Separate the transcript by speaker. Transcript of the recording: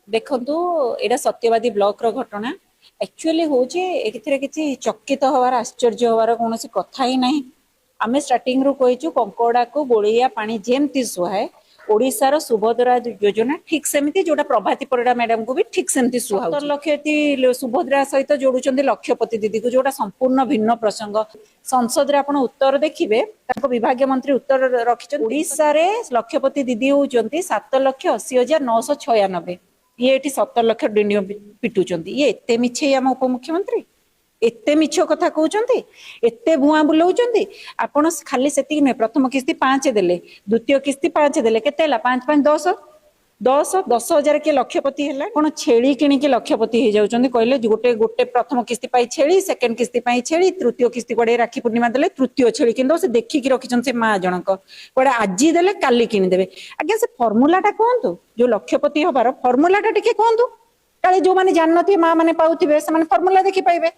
Speaker 1: ଦେଖନ୍ତୁ, ଏଇଟା ସତ୍ୟବାଦୀ ବ୍ଲକର ଘଟଣା। ଆକ୍ଚୁଆଲି ହଉଛି ଏଥିରେ କିଛି ଚକିତ ହବାର, ଆଶ୍ଚର୍ଯ୍ୟ ହବାର କୌଣସି କଥା ହିଁ ନାହିଁ। ଆମେ ଷ୍ଟାର୍ଟିଂରୁ କହିଛୁ, କଙ୍କଡାକୁ ଗୋଳିଆ ପାଣି ଯେମିତି ସୁହାଏ, ଓଡ଼ିଶାର ସୁଭଦ୍ରା ଯୋଜନା ଠିକ ସେମିତି, ଯୋଉଟା ପ୍ରଭାତୀ ପରିଡ଼ା ମ୍ୟାଡାମକୁ ବି ଠିକ ସେମିତି ସୁହାଉଛି। ଲକ୍ଷ ଏତି ସୁଭଦ୍ରା ସହିତ ଯୋଡୁଛନ୍ତି ଲକ୍ଷପତି ଦିଦିକୁ, ଯୋଉଟା ସମ୍ପୂର୍ଣ୍ଣ ଭିନ୍ନ ପ୍ରସଙ୍ଗ। ସଂସଦରେ ଆପଣ ଉତ୍ତର ଦେଖିବେ, ତାଙ୍କ ବିଭାଗୀୟ ମନ୍ତ୍ରୀ ଉତ୍ତର ରଖିଛନ୍ତି। ଓଡ଼ିଶାରେ ଲକ୍ଷପତି ଦିଦି ହଉଛନ୍ତି 7,80,996। ଇଏ ଏଠି 17 ଲକ୍ଷ ଡିଣ୍ଡିମ ପିଟୁଛନ୍ତି। ଇଏ ଏତେ ମିଛେଇ, ଆମ ଉପମୁଖ୍ୟମନ୍ତ୍ରୀ ଏତେ ମିଛ କଥା କହୁଛନ୍ତି, ଏତେ ଭୁଆଁ ବୁଲଉଛନ୍ତି। ଆପଣ ଖାଲି ସେତିକି ନୁହେଁ, ପ୍ରଥମ କିସ୍ତି 5 ଦେଲେ, ଦ୍ୱିତୀୟ କିସ୍ତି 5 ଦେଲେ, କେତେ ହେଲା? 5 5 10, 10 10,000। କିଏ ଲକ୍ଷପତି ହେଲା? କଣ ଛେଳି କିଣିକି ଲକ୍ଷପତି ହେଇଯାଉଛନ୍ତି କହିଲେ? ଗୋଟେ ଗୋଟେ ପ୍ରଥମ କିସ୍ତି ପାଇଁ ଛେଳି, ସେକେଣ୍ଡ କିସ୍ତି ପାଇଁ ଛେଳି, ତୃତୀୟ କିସ୍ତି କୁଆଡେ ରାକ୍ଷୀ ପୂର୍ଣ୍ଣିମା ଦେଲେ ତୃତୀୟ ଛେଳି କିଣିଦବ। ସେ ଦେଖିକି ରଖିଛନ୍ତି ସେ ମା ଜଣଙ୍କ, କୁଆଡେ ଆଜି ଦେଲେ କାଲି କିଣିଦେବେ। ଆଜ୍ଞା, ସେ ଫର୍ମୁଲାଟା କୁହନ୍ତୁ, ଯୋଉ ଲକ୍ଷପତି ହବାର ଫର୍ମୁଲାଟା ଟିକେ କୁହନ୍ତୁ। କାଳେ ଯୋଉମାନେ ଜାଣିନଥିବେ, ମା ମାନେ ପାଉଥିବେ, ସେମାନେ ଫର୍ମୁଲା ଦେଖି ପାଇବେ।